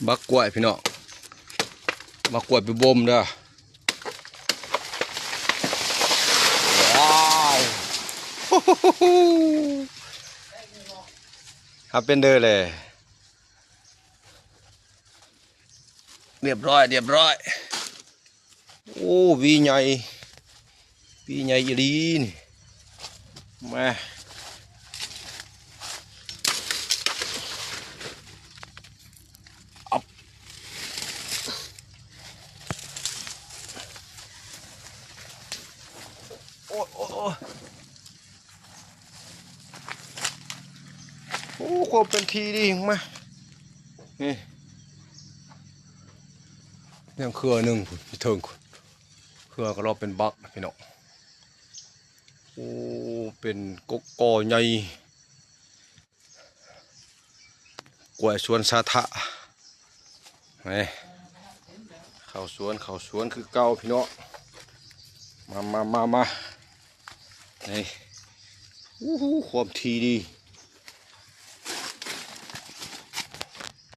ບັກກ້ວຍພີ່ນ້ອງ ບັກກ້ວຍໄປບົ່ມເດີ. ວ້າວ ຫາເປັນເດີແຫຼະ. ຮຽບຮ້ອຍ ຮຽບຮ້ອຍ. ໂອ້ ຫວີໃຫຍ່ ຫວີໃຫຍ່ອີ່ຫຼີນີ້ ມາ ອັບ ໂອ້ຍ ໂອ້ຍ ໂອ້ຍ. ໂອ້ ຄວາມເປັນທີ່ດີ ມາ ນີ້ ຍັງເຄືອໜຶ່ງພຸ້ນ ຢູ່ເທິງພຸ້ນ ເຄືອກໍລອກເປັນບັກ ພີ່ນ້ອງ. ໂອ້ ເປັນກົກກໍໃຫຍ່ ກ້ວຍສວນສາທະ ນີ້ ເຂົ້າສວນ ເຂົ້າສວນຄືເກົ່າ ພີ່ນ້ອງ. ມາ ມາ ມາ ມາ ນີ້ ໂອ້ໂຫ ຄວາມທີ່ດີ